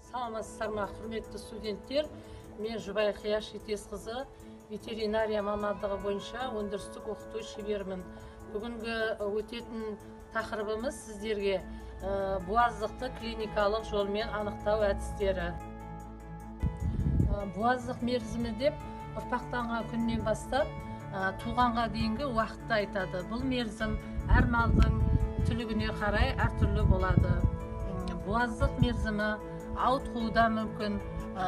Саламатсыздар ма, құрметті студенттер. Мен Жұбай Қияш Жетесқызы, ветеринария мамандығы бойынша өндірістік оқыту шеберімін. Бүгінгі өтетін тақырыбымыз сіздерге буаздықты клиникалық жолмен анықтау әдістері. Буаздық мерзімі деп ұрпақтанған күннен бастап туғанға дейінгі уақытты айтады. Бұл мерзім әр малдың түлігіне қарай әртүрлі болады. Буаздық мерзімі ауытқуы да мүмкін.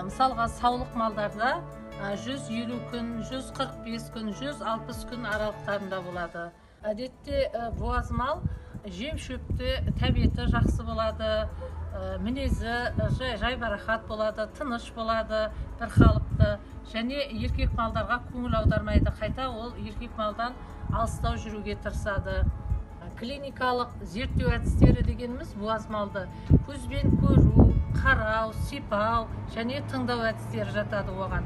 Мысалға, саулық малдарда 150 күн, 145 күн, 160 күн аралықтарында болады. Әдетте буаз мал жем шөпті тәбеті жақсы болады, мінезі жайбарақат болады, тыныш болады, бір қалыпты. Және еркек малдарға көңіл аудармайды, қайта ол еркек малдан алыстау жүруге тырысады. Клиникалық зерттеу әдістері дегеніміз буаз малды көзбен көру, қарау, сипау және тыңдау әдістері жатады оған.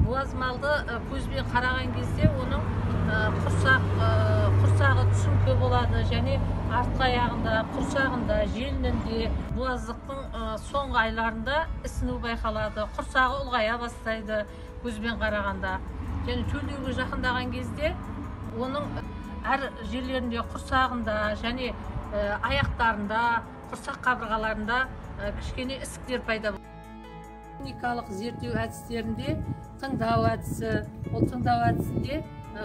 Буаз малды көзбен қараған кезде оның құрсағы түсіңкі болады және артқы аяғында, құрсағында, желінінде буаздықтың соңғы айларында ісіну байқалады, құрсағы ұлғая бастайды көзбен қарағанда. Және төлдеуге жақындаған кезде оның әр жерлерінде, құрсағында және аяқтарында, құрсақ қабырғаларында кішкене ісіктер пайда болады. Клиникалық зерттеу әдістерінде тыңдау әдісі, ол тыңдау әдісінде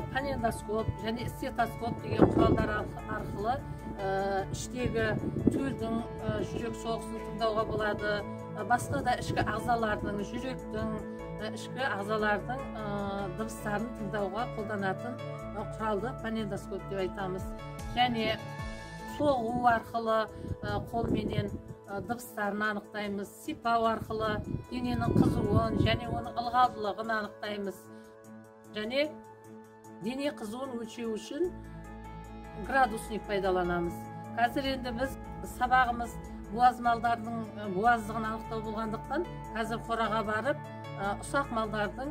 панендоскоп және стетоскоп деген құралдар арқылы іштегі төлдің жүрек соғысын тыңдауға болады, басқа да ішкі ағзалардың, жүректің, ішкі ағзалардың дыбыстарын тыңдауға қолданатын құралды панендоскоп деп айтамыз. Және соғу арқылы қолменен дыбыстарын анықтаймыз, сипау арқылы дененің қызуын және оның ылғалдылығын анықтаймыз. Және дене қызуын өлшеу үшін градусник пайдаланамыз. Қазір енді біз сабағымыз буаз малдардың буаздығын анықтау болғандықтан, қазір қораға барып ұсақ малдардың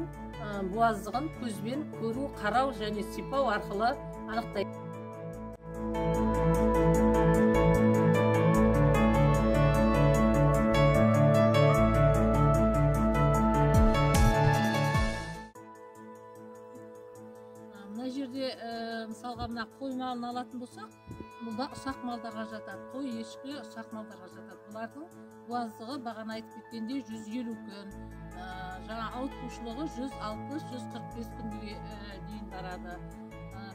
буаздығын көзбен көру, қарау және сипау арқылы анықтаймыз. Мына жерде мысалға мына қой малын алатын болсақ, бұл да ұсақ малдарға жатады. Қой, ешкі ұсақ малдарға жатады. Бұлардың буаздығы бағана айтып кеткендей 150 күн, жаңа ауытқушылығы 160-145 күнге дейін барады.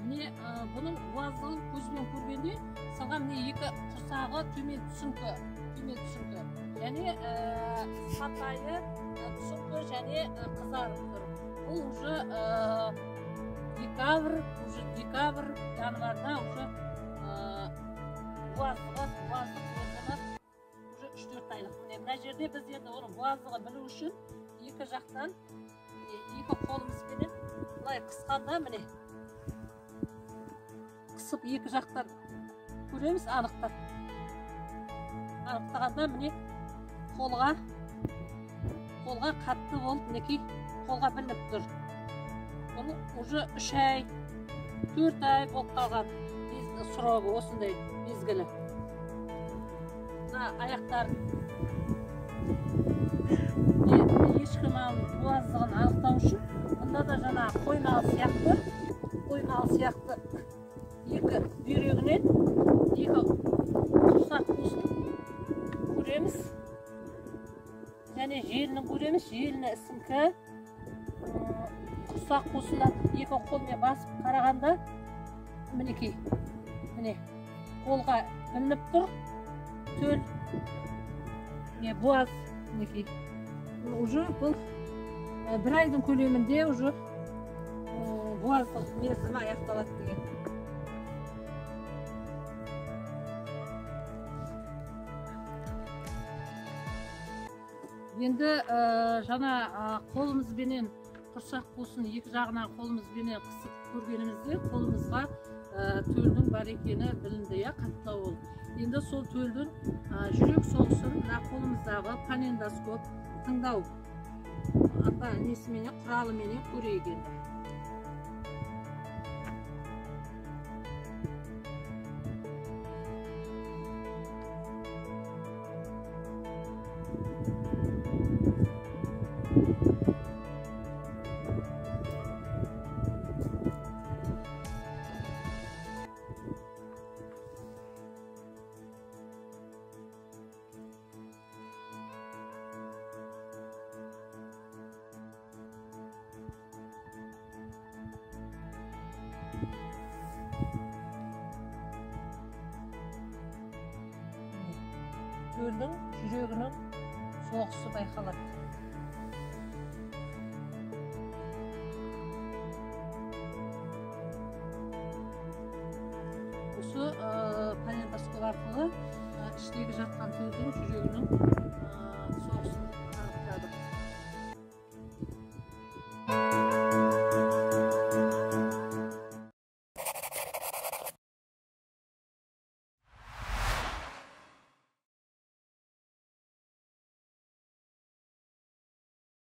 Міне бұның буаздығын көзбен көргенде, мысалға міне екі құрсағы төмен түсіңкі, төмен түсіңкі және сапайы түсіңкі және қызарып тұр. Бұл уже декабрь, уже декабрь, январда уже буаздығы мерзімі уже 3-4 айлық. Міне мына жерде біз енді оның буаздығын білу үшін екі жақтан екі қолымызбенен былай қысқанда, міне қысып екі жақтан көреміз, анықтап. Анықтағанда міне қолға қатты болып мінекей қолға білініп тұр. Бұны уже 3 ай, 4 ай болып қалған срогы осындай мезгілі. Мына аяқтар ешкі малдың буаздығын анықтау үшін бұнда да жаңа қой мал сияқты, екі бүйрегінен екі құрсақ қуысын көреміз және желінін көреміз. Желіні ісіңкі, құрсақ қуысына екі қолмен басып қарағанда мінекей, міне қолға ілініп тұр төл, міне буаз, мінекей. Уже бұл бір айдың көлемінде уже буаздық мерзімі аяқталады деген. Енді жаңа қолымызбенен құрсақ қуысын екі жағынан қолымызбенен қысып көргенімізде қолымызға төлдің бар екені білінді, иә, қаттау болып. Енді сол төлдің жүрек соғысын мына қолымыздағы панендоскоп тыңдау несіменен, құралыменен көрейік енді. Төлдің жүрегінің соғысы байқалады. Осы панендоскоп арқылы іштегі жатқан төлдің жүрегінің